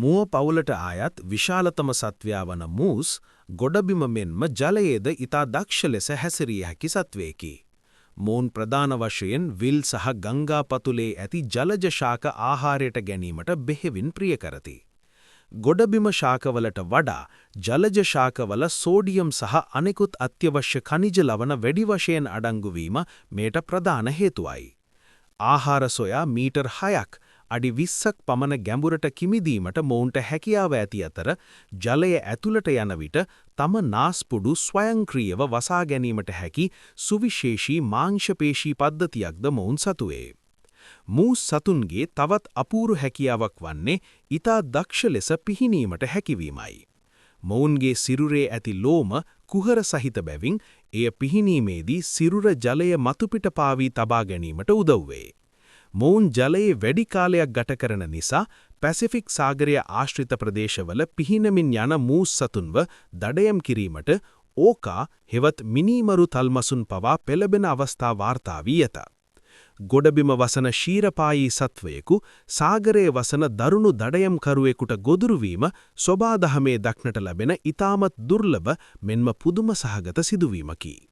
මුව පවුලට අයත් විශාලතම සත්වයා වන මූස් ගොඩබිම මෙන්ම ජලයේද ඉතා දක්ෂ ලෙස හැසිරිය හැකි සත්වයෙකි. මොවුන් ප්‍රධාන වශයෙන් විල් සහ ගංගා පතුලේ ඇති ජලජ ශාක ආහාරයට ගැනීමට බෙහෙවින් ප්‍රිය කරති. ගොඩබිම ශාකවලට වඩා ජලජ ශාකවල සෝඩියම් සහ අනෙකුත් අත්‍යවශ්‍ය ඛනිජ ලවණ වැඩි වශයෙන් අඩංගු වීම මෙයට ප්‍රධාන හේතුවයි. ආහාර සොයා මීටර් 6ක් අඩි 20ක් පමණ ගැඹුරට කිමිදීමට මොවුන්ට හැකියාව ඇති අතර, ජලය ඇතුළට යන විට තම නාස්පුඩු ස්වයංක්‍රීයව වසා ගැනීමට හැකි සුවිශේෂී මාංශපේශී පද්ධතියක්ද මොවුන් සතුවේ. මූස් සතුන්ගේ තවත් අපූරු හැකියාවක් වන්නේ ඉතා දක්ෂ ලෙස පිහිනීමට හැකිවීමයි. මොවුන්ගේ සිරුරේ ඇති ලෝම කුහර සහිත බැවින් එය පිහිනීමේදී සිරුර ජලය මතුපිට පාවී තබා ගැනීමට උදව් වේ. මොවුන් ජලයේ වැඩි කාලයක් ගත කරන නිසා පැසිෆික් සාගරය ආශ්‍රිත ප්‍රදේශවල පිහිනමින් යන මූස් සතුන්ව දඩයම් කිරීමට ඕකා හෙවත් මිනීමරු තල්මසුන් පවා පෙළඹෙන අවස්ථා වාර්තා වී ඇත. ගොඩබිම වසන ක්ෂීරපායී සත්වයෙකු සාගරයේ වසන දරුණු දඩයම්කරුවෙකුට ගොදුරු වීම සොබාදහමේ දක්නට ලැබෙන ඉතාමත් දුර්ලභ මෙන්ම පුදුම සහගත සිදුවීමකි.